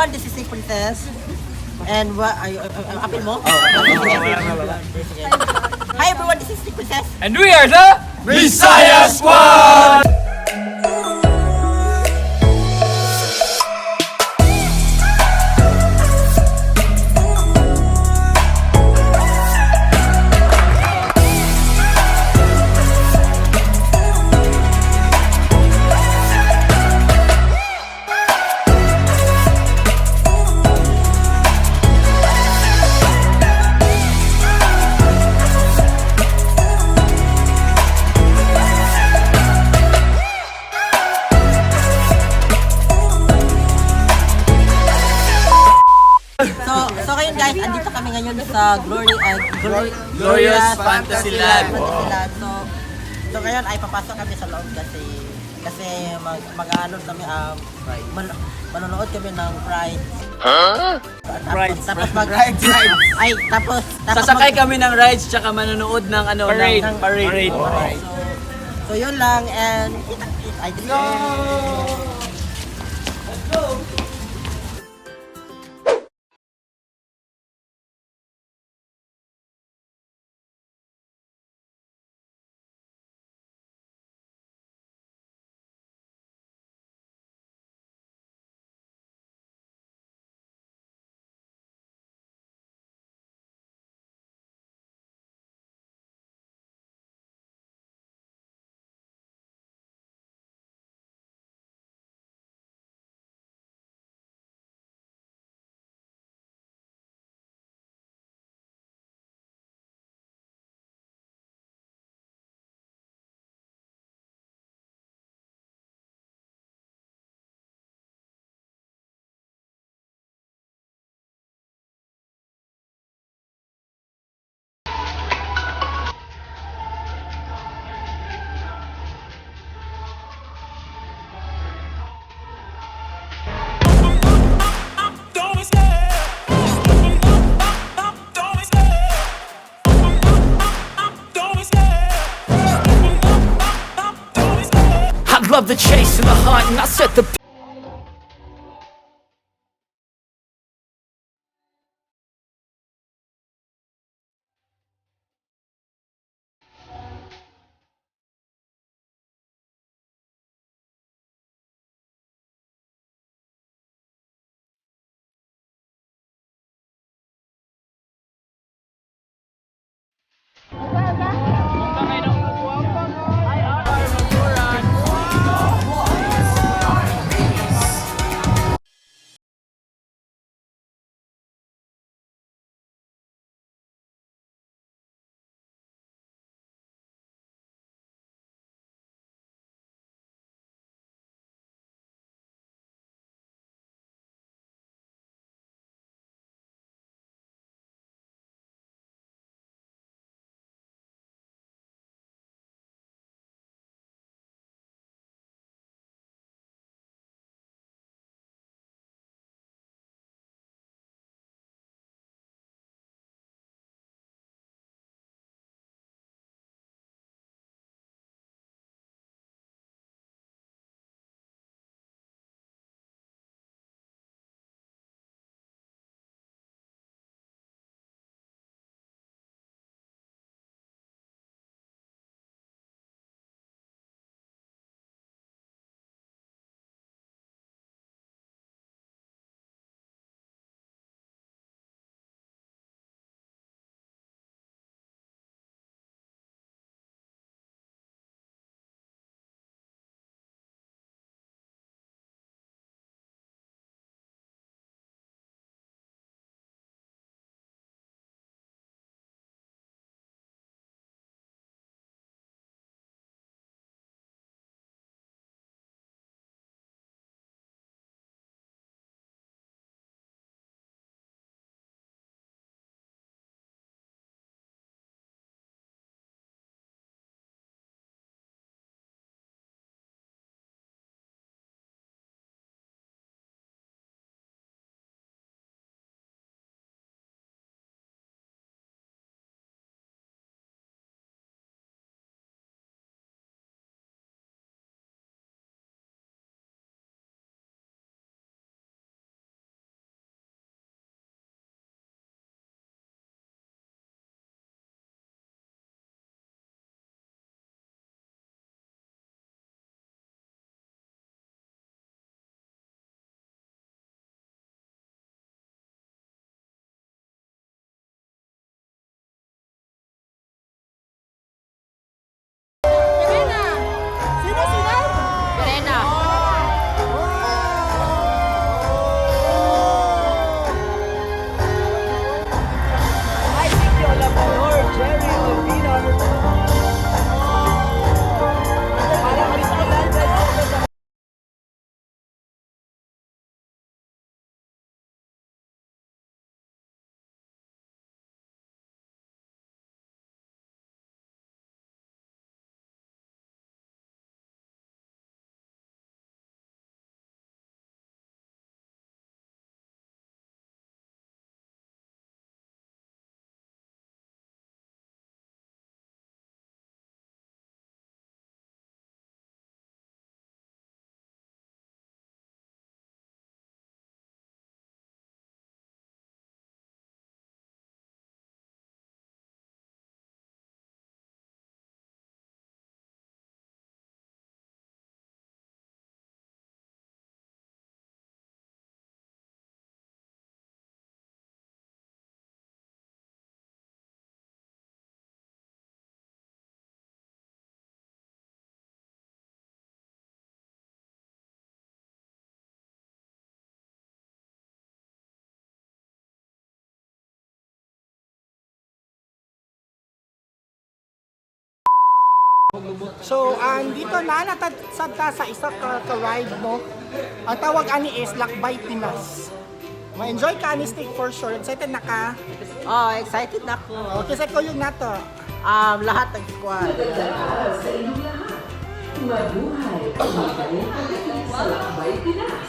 Everyone, this is Snake Princess. And what, ay, ay, ay, apil mo? Sige. Hi everyone, this is Snake Princess. And we are the Bisaya Squad! So ngayon guys, andito kami ngayon sa Glory, Glorious Fantasyland. Fantasyland. So ngayon ay papasok kami sa loob kasi kasi mag mag-ano kami manonood kami ng Pride. Huh? Pride. Tapos mag Ride, ride. Ay, tapos tapos Sasakay kami ng rides tsaka manonood ng ano Parade. ng parade. Parade. Alright, so yun lang and kita ay go. I love the chase and the hunt, and I set the So, andito na natasad ta sa isa ka ride, no? Ang tawag ani is Lakbay Pinas. Ma-enjoy ka ani Snake for sure. Excited na ka? Oh, excited na ako. Okay, sa kuyog na to. Lahat ng squad. Sa inyong lahat. Mabuhay at magaling pagdating sa Lakbay Pinas.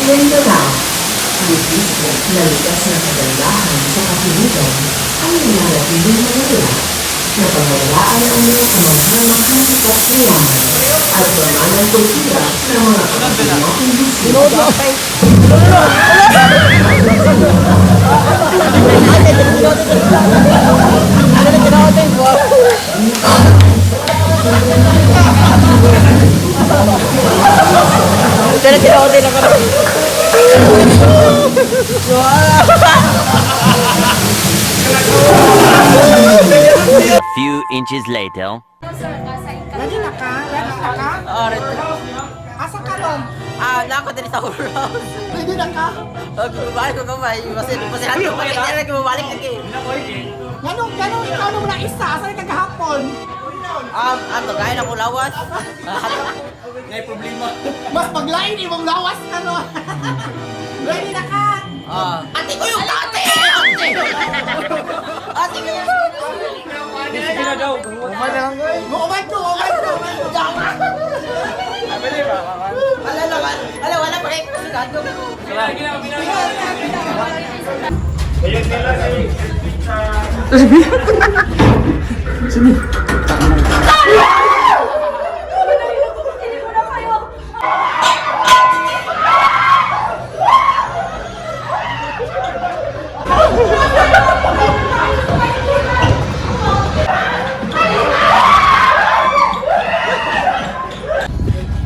Mindanao. Ang mismo na likas na kagandahan sa katuliran ay nananatiling mawala. Napamalaan ang mga kamanghamanghang kayaman at pamanang kultura ng mga kapatid nating bisita. Few inches later. Ready na ka? Ready na ka? Oh, ready. Asa ka ron? Na ako din sa house. Ready na ka? Oh, bumalik ko kamay. Basin, basin ko balik na bumalik na kay. Ganong, ganong, ikaw naman na isa. Asa ka gahapon? Ato kain ako lawas. May problema. Mas paglain imong lawas ka no. Ready na ka? Ate ko yung ate! Ate! Ate ko yung Sige na daw. Muuman ko, uuman ko, uuman ko. Wala na, wala, wala pa kayo kasunod ko.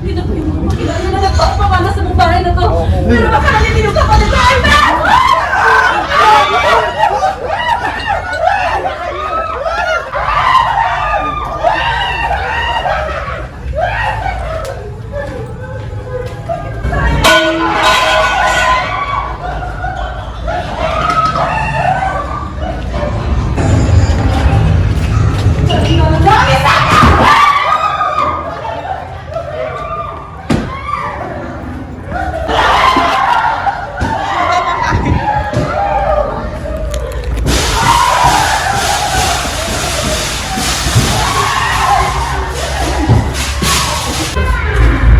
Hindi na kayo makakilala na nagpapamana sa mong bahay na to. Pero baka naliliw ka pa nito, Alma!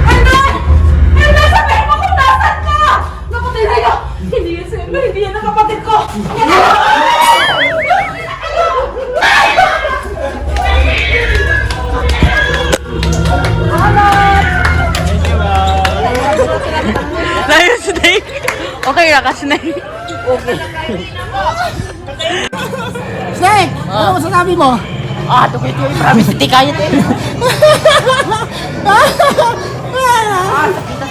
Elmer! Elmer, sabihin mo kung nasaan ka! Naku, tayo! Hindi yan si Elmer, hindi yan ang kapatid ko! Layo Snake. Okay ra ka, Snake. Snake! Ano masasabi mo? Tukoy-tukoy, promise, hindi kaya to. Sakit na.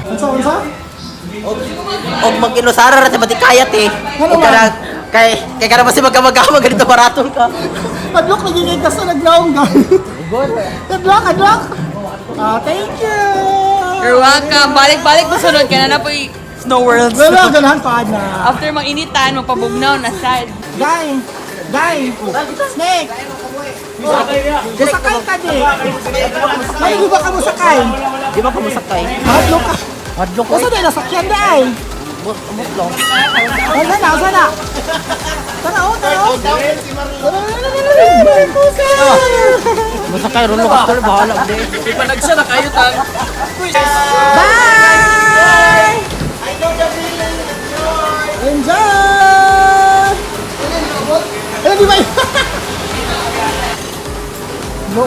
Unsa, unsa? Og mag-inusara ra sa batikayat eh. Ano Og man? kanang kay kay kana ba si magkamagama ganito maraton ka. Adlok lagi kay kaso naglaong ga. Adlok, adlok. Ah, thank you. You're welcome. Balik-balik mo sunod ka na na po'y Snow World. Wala, ganahan pa na. After mang-initan, magpabugnaw na sad. Guy, guy, snake. Musakay ka di. May di ba ka musakay? Di ba kamusakay? Hadlok ka. Hadlok ko. Usa na nasakyan na ay. Muslong. Usa na, usa na. Tara, oh, tara, oh. Tara, tara, tara, tara. Musakay rulo ka tol bahala di. Ipanagsa na kayo tang. Bye! Enjoy! Ano di ba yun? No?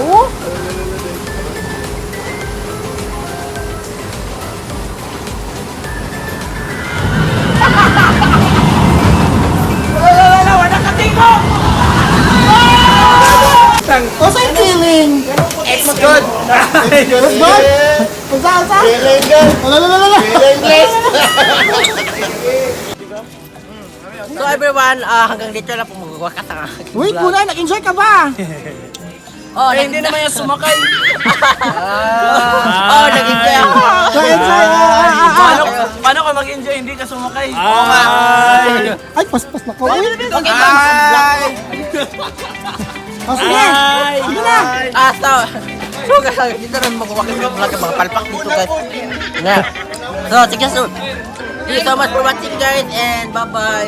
What's that feeling? It's good. It's good? Unsa, unsa? Feeling good. Wala, wala, wala. Feeling blessed. So everyone, hanggang dito lang po magwakas ang aking Wait vlog. muna, nag-enjoy ka ba? Oh, Eh, hindi naman yung sumakay. Oh, nag-enjoy ako. Na-enjoy. Paano, paano ka mag-enjoy? Hindi ka sumakay. Oo nga. Ay, paspas na ko. Uy. Okay, guys. Oh, sige. Sige na. So guys, dito rin magwakas ang vlog ang mga palpak dito guys. Yeah. So, sige so. Thank you so much for watching guys and bye-bye.